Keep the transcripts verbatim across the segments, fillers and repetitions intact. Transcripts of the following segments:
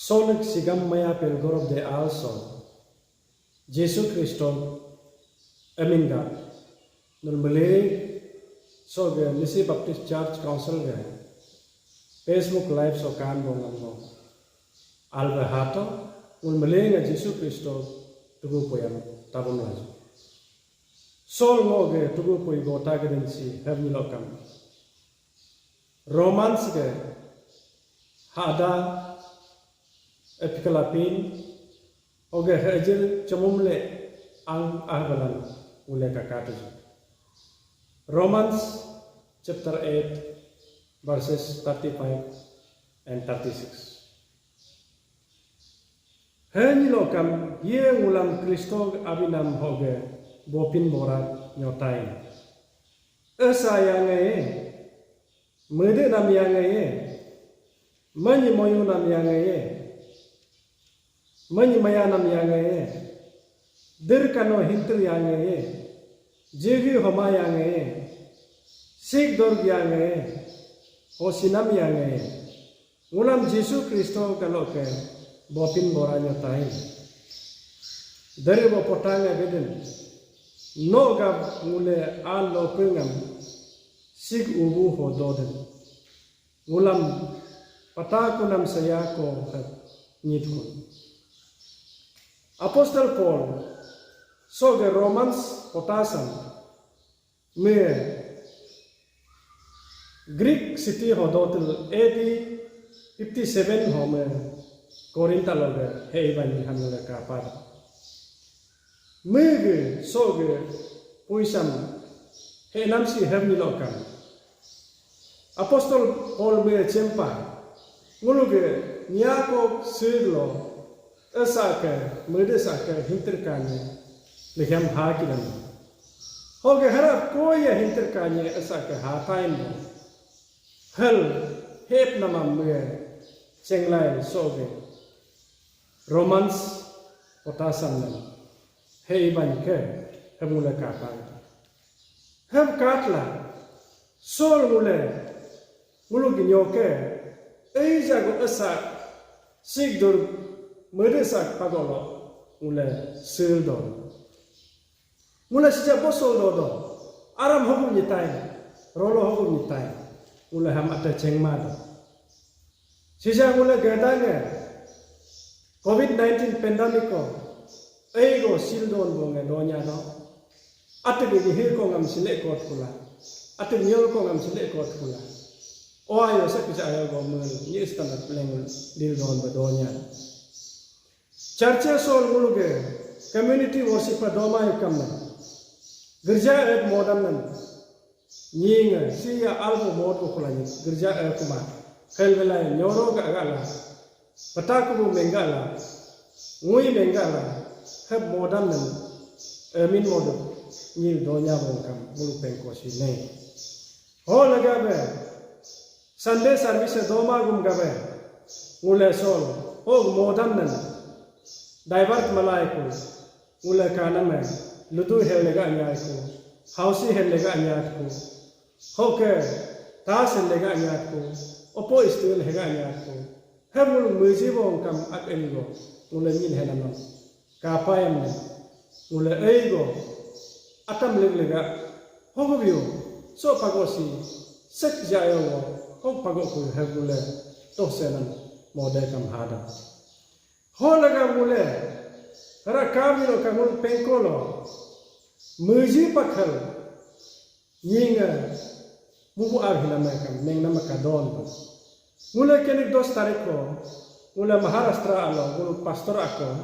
Solik sigam maya pel gorob de also Jesu Kristo eminga nul mele so ge Nyishi Baptist Church Council ge Facebook live so kan bo ngambo albe hato nul mele nga Jesu Kristo tugu poyam tabam laju. Sol ngo ge tugu poi gota ge den si hevni lokam Romans ge hada epikalapin oge hejir cemumle ang ahbalan ule kakatuju. Romans chapter eight verses thirty-five and thirty-six. Heni lokam ye ngulam Kristo abinam hoge bopin borat nyotai. Esa yange, mede nam yange, manyi moyu nam yange, manyi maya nam yange, dir kano hintir yange, jegi homa yange, sik dorg yange, hosinam yange. Ngulam Jesu Kristo kaloke bopin boranyo tahin. Dari bo potang ebeden. No gab ngule an lo pengam sig ubu ho doden. Ngulam patakunam saya ko hab nyitkun. Apostle Paul soge Romans potasam me Greek city ho dotil A D fifty-seven ho me Korinta loge hei bani hamle kapar. Mege soge puisam he namsi hemni lokam. Apostle Paul me chempa nguluge nyako siglo esa ke mede sa ke hintir kanye lehem ha kilam. Hoge harap koye hintir kanye esa ke ha time hel hep nama me chenglai soge Romans potasam nam. Hei ban ke hem ngule kapai. Hem katla sol ngule ngulu ginyo ke ei jago esa sigdur mede sak pagolo ngule sil do. Ngule sija bosol do do aram hogum nyitai rolo hogum nyitai ngule ham ate chengma do. Sija ngule gedane covid nineteen pandemic ko eigo sildon bonge donya do. Ate ge hir ko ngam sile kot kula. Ate nyol ko ngam sile kot kula. O ayo sa kija ayo go mel ni standard pleng dil don be donya. Church sol nguluge community worship pa doma yukam na. Gerja et modam nan. Nyinga siya albo mod ko kulani gerja e kuma helvelai nyoro ga gala pataku bu menggala ngui menggala heb modam nan emin modu nyil donya bongkam mulu pengko si nei. Ho lagabe Sunday service doma gum gabe ngule sol ho modam nan divert malai ku ngule kaname ludu hel lega nyai ku hausi hel lega nyai ku Hoke tas lega nyat ko, opo istil hega nyat ko. He mulu muji bo kam ak eni go, mule nyin hena nam. Kapa yam ne, mule ei go, atam leg lega, hogo biyo, so pago si, sek jayo go, hog pago ku he mule, toh se nam, mode kam hada. Ho lega mule, hara kam lo ka mul pengkolo, muji pakhal, Nyinga mubu ar hila mekam meng nama kadon. Ngule kenik dos tarik ko ngule Maharashtra alo ngulu pastor ako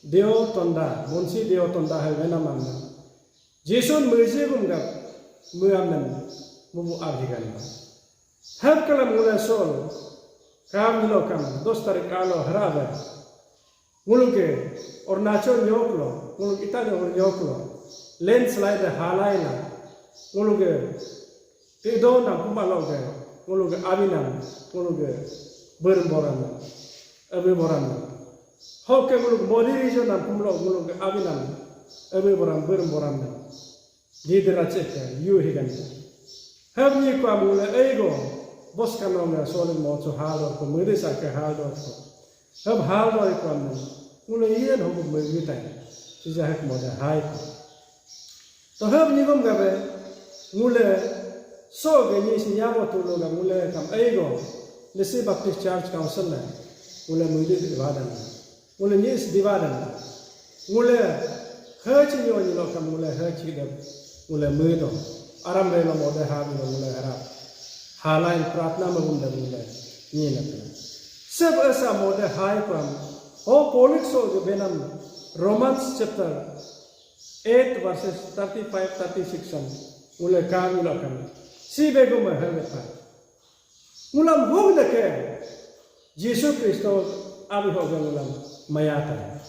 Deo Tonda, Munsi Deo Tonda hai wena mamna. Jason meje gum gap muamen mubu ar higan. Hab kalam ngule sol kam nilo kam dos tarik alo harabe. Nguluge Arunachal nyoklo, ngulug Itanagar nyoklo, landslide halai la, nguluge tidon nam pumalo ge, nguluge abinam, nguluge berem boram, ebe boram. Hoke ngulug Modi region nam pumalo, nguluge abinam, ebe boram, berem boram. Didira cheke yu higan. Hebni kwa mule eigo bos kanong soling mo chu hal dor ko mede sa ke hal dor ko. Hab hal doi kwam nung. Ngule yen hobu megi tai. Sija hek mode hai ko. To hab nigum gabe ngule so ge ni si nyabo tulo ga ngule kam aigo. Nisi Baptist Church Council na ngule mudi divadan. Ngule ni si divadan. Ngule hachi nyo ni lo kam ngule hachi de ngule mudo. Aram re lo mode ha ni lo ngule harap. Halain pratna magum de ngule ni na. Sab asa mode hai kwam. Ho polik so ge benam Romans chapter eight verses thirty-five, thirty-six am ngule kami lo kami. Si begum hal pa. Ngulam hog deke Jisu Kristo abi hoge ngulam mayata.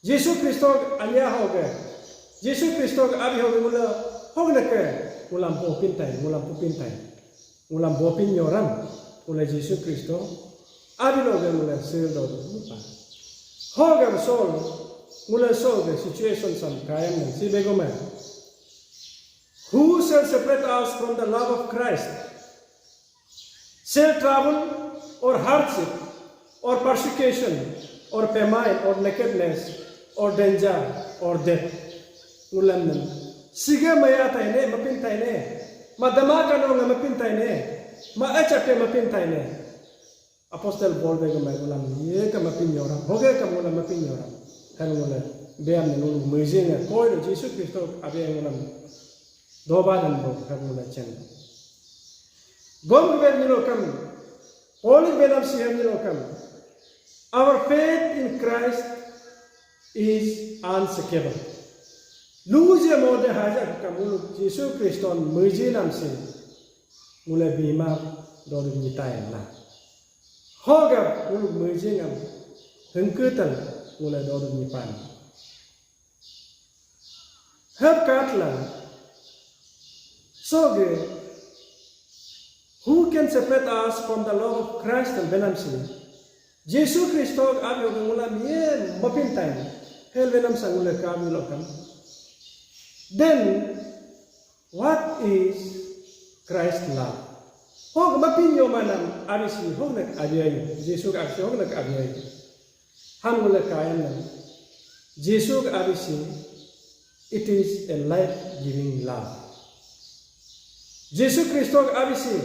Jisu Kristo anya hoge. Jisu Kristo abi hoge ngula hog deke ngulam popin tai, ngulam popin tai. Ngulam bopin nyoram, ngule Jisu Kristo abi loge ngule sil do lupa. Hoge sol, ngule sol ge situation sam kayam nang si begume. Who shall separate us from the love of Christ? Shall trouble or hardship or persecution or famine or nakedness or danger or death? Ulam nam. Sige maya taine, mapin taine. Ma dama kano nga mapin taine. Ma achate mapin taine. Apostle Paul bege mai ulam ye ka mapin yoram. Hoge ka mula mapin yoram. Kan mula beam ne nulu mujinga koi do Jisu Kristo abe ulam doba dan bo kan mula chen. Gom ben nilo kam. Paul benam sihan nilo kam. Our faith in Christ is unshakable. Luje mode haja kamulu Jisu Kriston meji namsin mule bima dodu nyitain la. Hoga mulu meji ngam hengketan mule dodu nyipan. Hep katla soge, who can separate us from the love of Christ and benam si. Jisu Kristo abi oge ngulam ye mapin time. Hel benam sa ngule kami lokam. Then what is Christ love? Hog mapin yo manam abi si hog nak abi ayu. Jisu abi si hog nak abi ayu. Ham ngule kayan nam. Jisu abi si, it is a life giving love. Jisu Kristo abi si,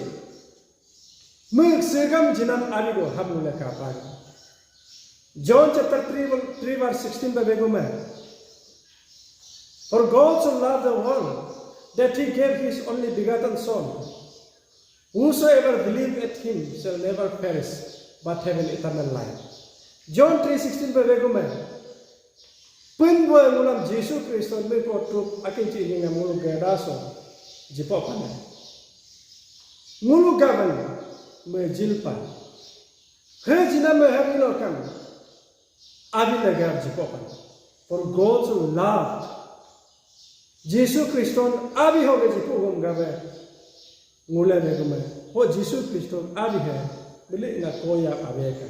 mug segam jinam abi do ham ngule kapan. John chapter three, three verse sixteen ba begume. For God so loved the world that he gave his only begotten Son. Whosoever believe at him shall never perish, but have an eternal life. John three sixteen ba begume. Pun bo ngulam Jisu Kristo me ko trup akin chi ni ngam ngulu gada so jipo pana. Ngulu gaban me jilpa. He jina me hari lokam. Abi lagar jipo pana. For God so loved Jisu Kriston abi hoge jipu hum gabe ngule be gume. Ho Jisu Kriston abi he beli na koya abeka.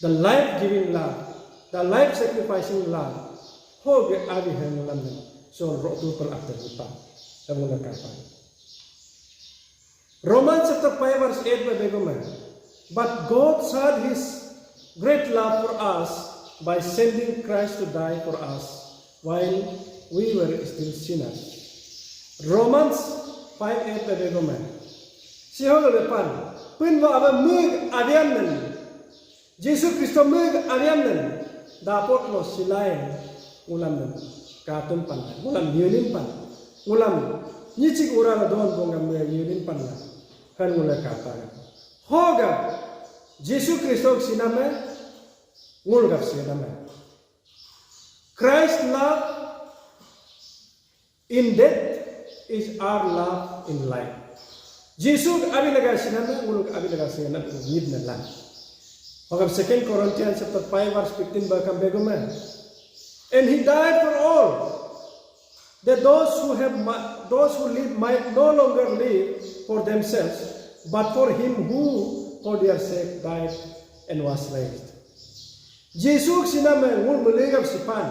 The life giving love, the life sacrificing love. Hoge abi he ngulam ne. So rotu pel akte buta. Ngule kapa. Romans chapter five verse eight ba begume. But God showed his great love for us by sending Christ to die for us while we were still sinners. Romans five eight ba begume. Sihol lepan. Pun ba aba mug avian nan. Jisu Kristo mega ariam nen dapot lo silai ngulam nen katum pan ngulam yunin pan ngulam nyicik ura la don bonga me yunin pan la kan ngula kata. Hoga Jisu Kristo siname ngul gap siname. Christ love in death is our love in life. Jisu abi laga sinana, nguluk abi laga sinana, ngid na lang. Hogam Second Corinthians chapter five verse fifteen ba kam beguma. And he died for all, that those who have mi- those who live might no longer live for themselves, but for him who for their sake died and was raised. Jisu siname ngul melegam sipan.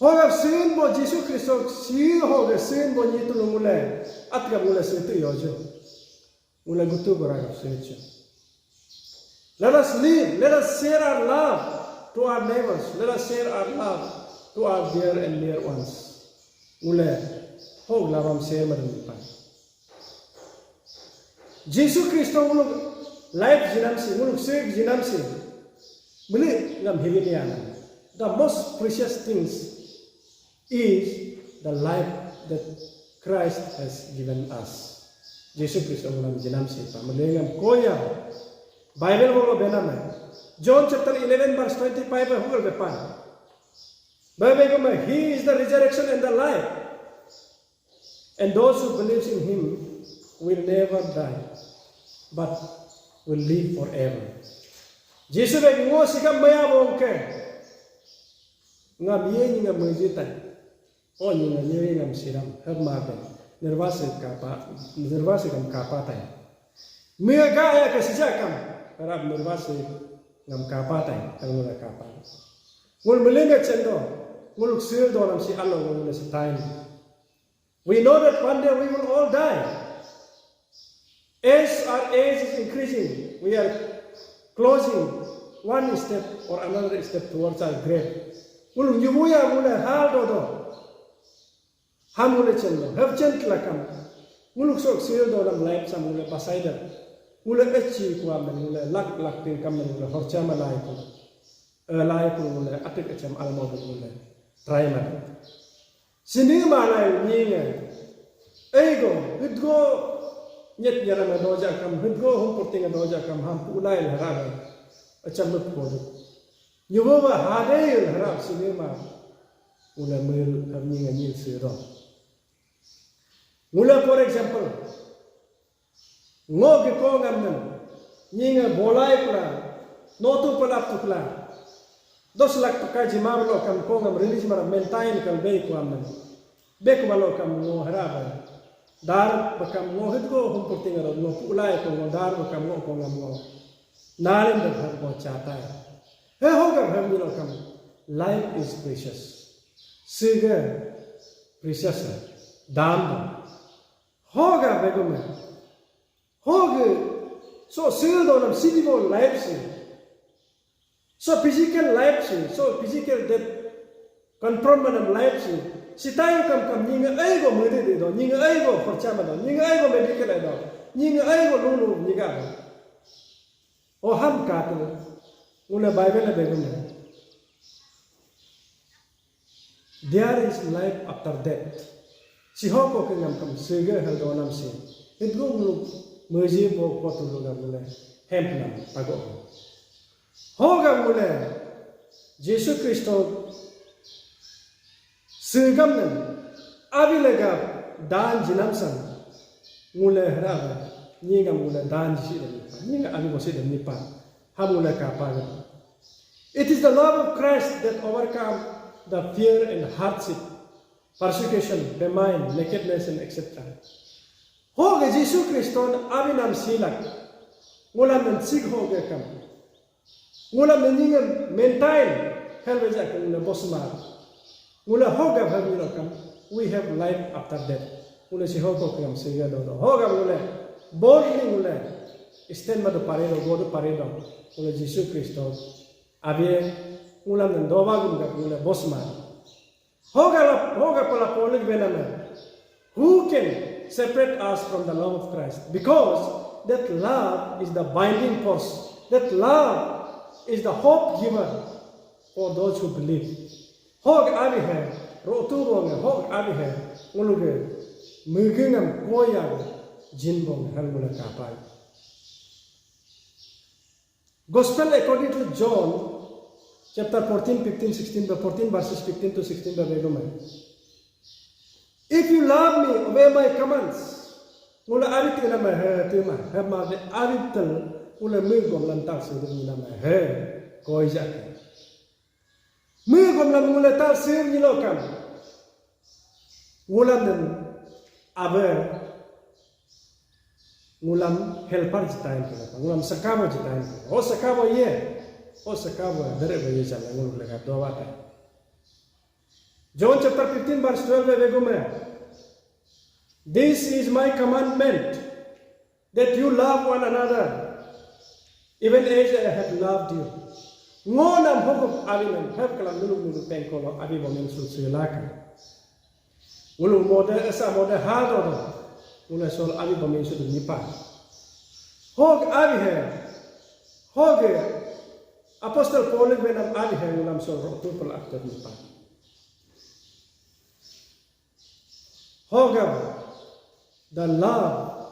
Hogap sin bo Jisu Kristo si hoga sin bo nyi tulung ngule atgap ngule sin tu yoju. Ngule gutu gora gap sin chu. Let us live, let us share our love to our neighbors, let us share our love to our dear and near ones. Ngule hog labam share madam pan. Jisu Kristo nguluk life jinam si, nguluk sik jinam si. Mili ngam hili ni anam. The most precious things is the life that Christ has given us. Jisu Kristo ngulam jinam si pa mili ngam koya. Bible bolo benam hai. John chapter eleven verse twenty-five hai hukul bepan. Bible ko he is the resurrection and the life. And those who believes in him will never die, but will live forever. Jisu be ngo sikam maya bongke. Ngam ye ni ngam meji tai. O ni ngam ye ngam siram. Hab ma be. Nirvasi kapa, nirvasi kam kapa tai. Mia ga ya ke sija kam. Harap nirvasi ngam kapa tai. Ngam kapa. Ngul melinga chendo. Ngul sil do nam si alo ngul si tai. We know that one day we will all die. As our age is increasing, we are closing one step or another step towards our grave. Ngulu nyubuya ngule hal do do. Ham ngule chen do. Have chen lakam. Ngulu sok sil do lam life sam ngule pasaida. Ngule echi kuam ngule lak lak tingkam ngule horcha malai ku. Alai ku ngule atik echam almo ngule. Try madu. Sini malai nyinga. Eigo, hitgo nyet nyara nga doja kam, hitgo humpurting nga doja kam, ham pulai la hara. Acham mut kodu. Nyubo ba hade la hara sini ma. Ula mil ham nyinga nyil siro. Ngula, for example, ngo ke ko ngam nan, nyinga bolai pula, notu pelap tu pula. Dos lak peka jima belo kam ko ngam release mara maintain kal be kuam nan. Be kuma lo kam ngo hera ba. Dar ba kam ngo hit ko humpurting aro ngo pulai ko ngo dar ba kam ngo ko ngam ngo. Nalin da har ko chatai. He ho kam har ni lo kam. Life is precious. Siga precious. Dam. Hoga begume. Hoga so sil do nam city bo life si. So physical life si, so physical death confirm manam life si. Sitayo kam kam nyinga ai go mede de do, nyinga ai go khorcha ma do, nyinga ai go medical ai do, nyinga ai go lulu nyiga do. O ham ka tu, ngule Bible le begum. There is life after death. Siho ko ke ngam kam sege hal do nam si. Hidgo ngulu meji bo ko tu lu ngam le hemp nam pago. Ho gam ngule Jesu Kristo segam nam abi lega dan jinam san ngule hera ni ngam ngule dan jisi dan nipa. Ni ngam abi bosi dan nipa. Ham ngule kapa gam. It is the love of Christ that overcome the fear and hardship, persecution, famine, nakedness, and et cetera. Hoge Jesu Kristo abinam silak, ngulam nan sig hoge kam. Ngulam nan nyingam maintain, helveja kam ngule bosmar. Ngule hoge ham kam, we have life after death. Ngule si hoge kam siga do do. Hoge ngule, boldly ngule, stand madu pare do, go do pare do. Ngule Jesu Kristo Abi ngulam nan doba gum gak ngule bosma. Hoga la, hoga pala polik benana. Who can separate us from the love of Christ? Because that love is the binding force. That love is the hope giver for those who believe. Hog abi he, rotu bonge, hog abi he, nguluge, mugengam koya, jin bonge, hal ngule kapai. Gospel according to John, chapter fourteen, fifteen, sixteen, fourteen verses fifteen to sixteen ba begum. If you love me, obey my commands. Ngula arit kena ma he tema, he ma de arit tel, ngula me gom lantar se de ngula ma he, koi ja. Me gom lam ngula tar se ni lokam. Ngulam nan abe ngulam helper jitain kena, ngulam sakabo jitain kena. O sakabo ye, o sakabo dere ba ye jala nguluk lega doa ta. John chapter fifteen verse twelve be gume. This is my commandment, that you love one another. Even as I have loved you. Ngo nam hukup abi nam heb kalam nuluk nuluk pengkolo abi bomin sul silaka. Ngulu mode esa mode hado do. Ngulu sol abi bomin sul nipa. Hog abi he. Hog Apostle Paul benam abi he ngulam sol rotu pel aktor nipa. However, the love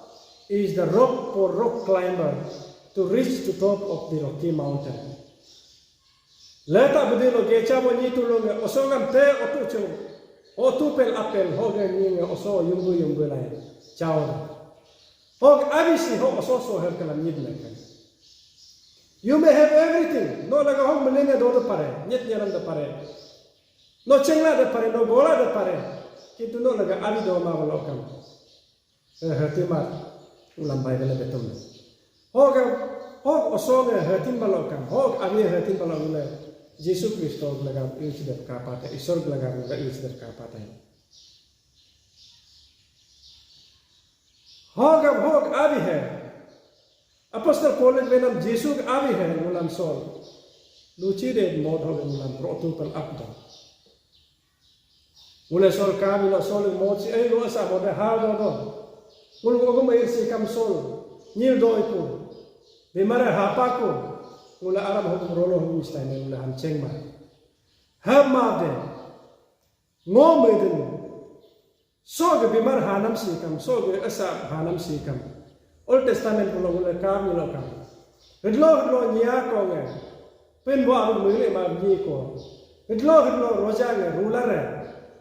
is the rope for rock climber to reach to top of the Rocky Mountain. Leta bedi lo gecha bo nyi tulung osongam te otu chung otu pel apel hoge nyi nge oso yunggu yunggu lai chao. Hog abisi ho oso so her kalam nyit na kan. You may have everything. No laga hog melenge do do pare, nyit nyaran do pare. No chengla de pare, no gola de pare. Kintu no laga abi do ma balo kam. Eh, hati mar. Ulam Bible betul. Hog hog osong hatin balo kam. Hog abi hatin balo le. Jisu Kristo laga ilchi de kapate. Isor laga ilchi de kapate. Hog hog abi he. Apostle Paul benam Jisu abi he ngulam sol. Luchi de mod ho ngulam rotu pel apda. Ngule sol kami lo sol mod si ai lo asa mode hal do do. Ngul ko gum air si kam sol. Nyil do iku. Bimare hapa ku. Ngule aram hukum rolo hukum istai ngule ham cheng ma. Ham ma de. Ngo medin. So ge bimar hanam si kam, so ge esa hanam si kam. Old Testament pulo ngule kam nilo kam. Hidlo hidlo nya ko nge. Pin bo abu mele ma nyi ko. Hidlo hidlo roja nge ruler re.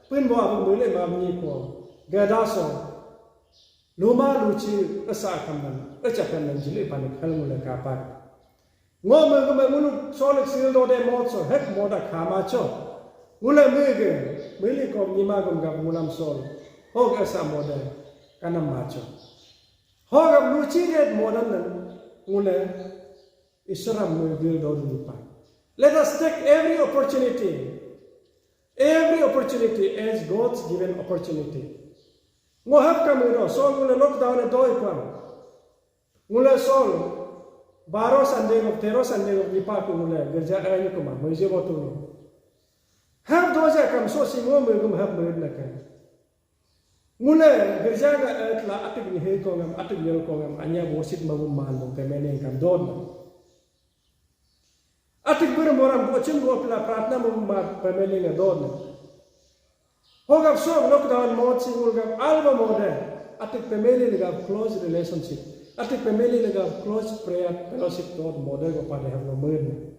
Pin bo abu mele ma nyi ko. Gada so. Luma luchi esa kam nan. Echa kam nan jili panik hal ngule kapak. Ngo mege me ngulu solik sil do de mod so hek moda kama cho. Ngule mege mili kom nima gum gab ngulam sol. Hog esa mode kanam macho. Hog ab luchi red modan nan ngule Isra mege do nipa. Let us take every opportunity. Every opportunity as God's given opportunity. Ngo hab kam do sol ngule lockdown e doi kwam. Ngule sol, baro Sunday ngok, tero Sunday ngok nipa ku ngule, gerja ayu kuma, meje botu no. Hab doja kam so si ngo megum hab megum na kan. Ngule, gerja nga etla atik ni he ko ngam, atik nyel ko ngam, anya worship magum man bong pemene kam don. Atik bir moram bochim go pila pratna magum ma pemene nga don. Hogap so lockdown mod si ngul gap alba mode. Atik family le gap close relationship. Atik family le gap close prayer fellowship dot mode go pade hab lo merne.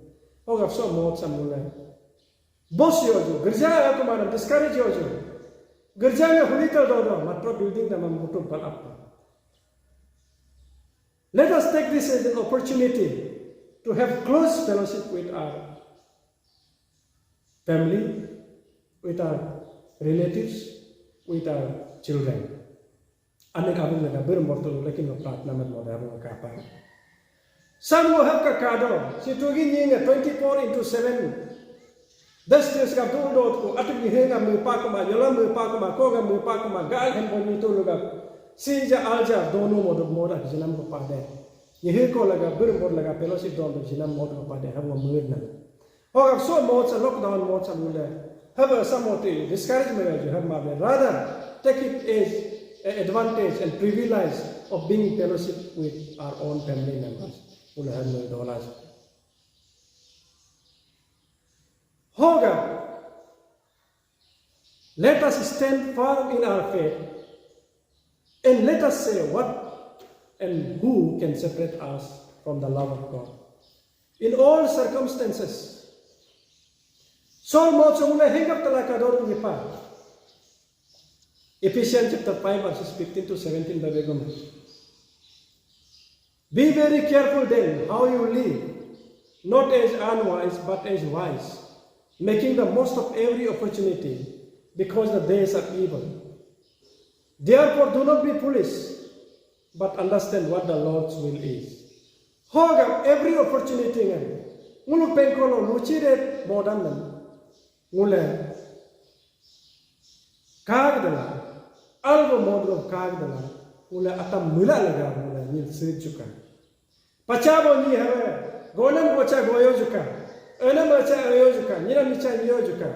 Hogap so mod sam ngule. Boss yo jo, gerja ya ko manam discourage yo jo. Gerja ya hulital do do, matro building nama mutum pal apa. Let us take this as an opportunity to have close fellowship with our family, with our relatives, with our children. Ane kabung lega bir mortul lekin no pratna mat mode abung kapa. Sam ngo hab ka kado, si tugi nyinga twenty-four into seven. Das dias ka dul dot ko, atuk ni henga me pa kuma, yola me pa kuma, koga me pa kuma, gal hen bo ni tulu ga. Si ja al ja donu modu moda jinam ko pade. Ni he ko laga bir mor laga fellowship don jinam modu ko pade hab ngo mirna. Hogak so mod sa lockdown mod sa mule. Haba samoti discouragement aju hab ma be. Rather, take it as a advantage and privilege of being fellowship with our own family members. Mule hab mule dolas. Hoga, let us stand firm in our faith and let us say what and who can separate us from the love of God. In all circumstances, Saul mo chungle hengap tala kador nipa. Ephesians chapter five verses fifteen to seventeen ba begum. Be very careful then how you live, not as unwise but as wise, making the most of every opportunity, because the days are evil. Therefore do not be foolish, but understand what the Lord's will is. Hogam every opportunity ngan ngulu pengkolo luchi de modan nan ngule kagdala algo modlo kagdala ngule atam mula laga ngule nil sejuka. Pacha bo nyi hara, gonam gocha goyo juka, enam acha ayo juka, nyinam nicha nyo juka,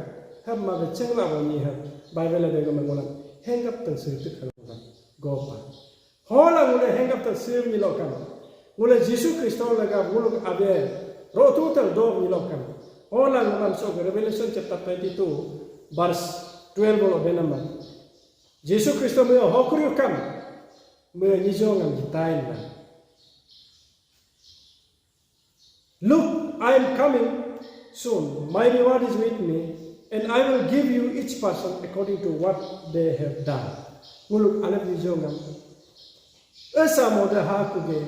hab ma be chengla bo nyi hab, Bible de gome ngulam, hengap tang sir tik hal ngulam, gopa. Hola ngule hengap tang sir nyi lokam, ngule Jisu Kristo laga nguluk abe, rotu tang dog nyi lokam. Hola ngulam so Revelation chapter twenty-two, verse twelve lo benam. Jisu Kristo me hokriu kam, me nyijo ngam jitain na. Look, I am coming soon. My reward is with me, and I will give you each person according to what they have done. Nguluk alep nyijo ngam. Esa mode ha kuge,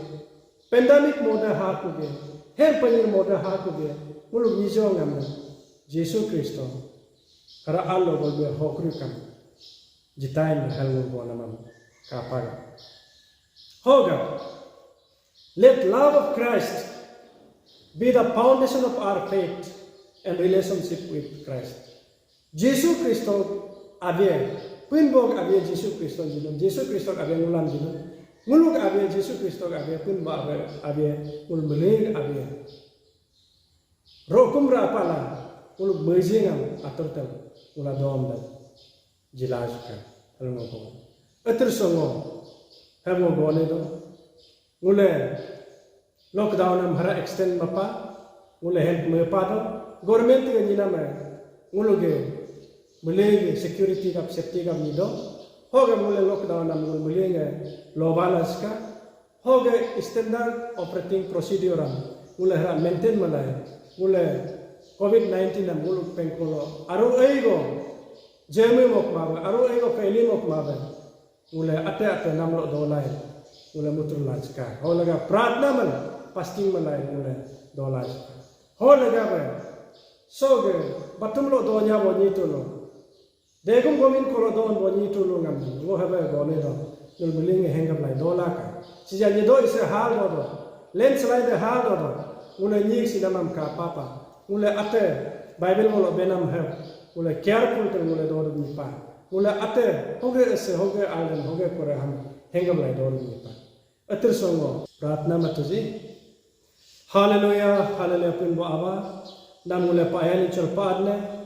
pandemic mode ha kuge, hem panyir mode ha kuge, nguluk nyijo ngam. Jisu Kristo, hara alo golbe hokriu kam. Jitain hal ngul bonamam kapaga. Hoga, let love of Christ be the foundation of our faith and relationship with Christ. Jisu Kristo abia, pun bog abia Jisu Kristo jino, Jisu Kristo abia ngulam jino, nguluk abia Jisu Kristo abia, pun bog abia, abia, ngul meling abia. Rokum ra pala, nguluk mejing am atur tem, ngula dom dan. Jila juka, hal ngo go. Atur songo, hal ngo go ne do. Ngule lockdown am hara extend mapa, ngule help mepa do. Government ge nyinam, ngulu ge, mule ge security gap, safety gap nyi do. Hoga ngule lockdown am ngul mule ge lobala sika. Hoga standard operating procedure am ngule hara maintain malai, ngule covid nineteen am ngulu pengkolo aru aigo jeme mok mabe, aru aigo kaili mok mabe, ngule ate ate namlo dolai, ngule mutur lajka. Ho laga pratna man, fasting malai ngule dolai. Ho laga be, so ge, batum lo donya bo nyi tulo. Degum gomin kolo don bo nyi tulu ngam, ngo hebe gone do, ngul miling hengap lai dola ka. Sija nyi do ise hal do do, landslide hal do do, ngule nyik sinamam ka papa, ngule ate Bible bolo benam heb, ngule careful tel ngule do do nyi pa, ngule ate hoge ese hoge alden hoge kore ham hengap lai do do nyi pa. Atur songo pratna matuji. Haleluya, haleluya pun bo Aba. Nam ngule payal inchol paadne.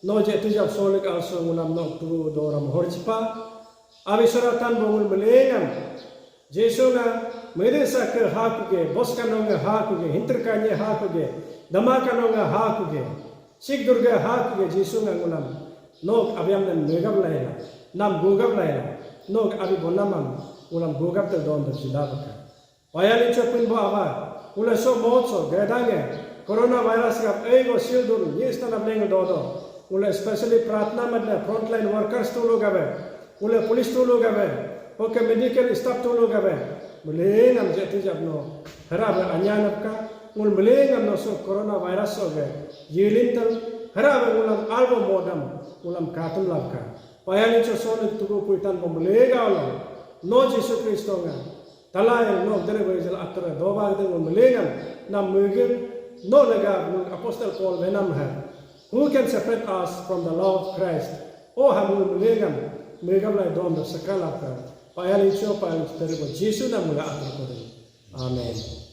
No je tujak solik also ngulam nok tu doram horchipa. Abi suratan bo ngul melengam. Jesu na mede sa ke hakuge, bos kanonga hakuge, hinter kanye hakuge, dama kanonga hakuge. Sik Durga hakuge Jesu na ngulam. Nok abiam nan megap laila, nam gugap laila. Nok abi bonamam ngulam gugap tel don tel jilabaka. Payalin chopin bo Aba, ngule so motso, gedange, coronavirus gap eigo sildun, ni istan ableng dodo. Ngule especially pratna madna frontline workers tulu gabe, ngule police tulu gabe, oke medical staff tulu gabe, melengam jeti jabno, herabe anyanapka, ngul melengam no so coronavirus so ge, yilintal, herabe ngulam albo modam, ngulam katum labka. Payalin cho sonik tugu puitan bo melega ulam, no Jesu Kristo nga, Talai nok dere bai jel atre doba de ngul melengam nam megen no lega ngul apostle Paul venam ha. Who can separate us from the love of Christ? O ha ngul melengam megam lai dom da sakala ka. Payalin cho payalin cho tere bo Jesu nam mula atre ko. Amen.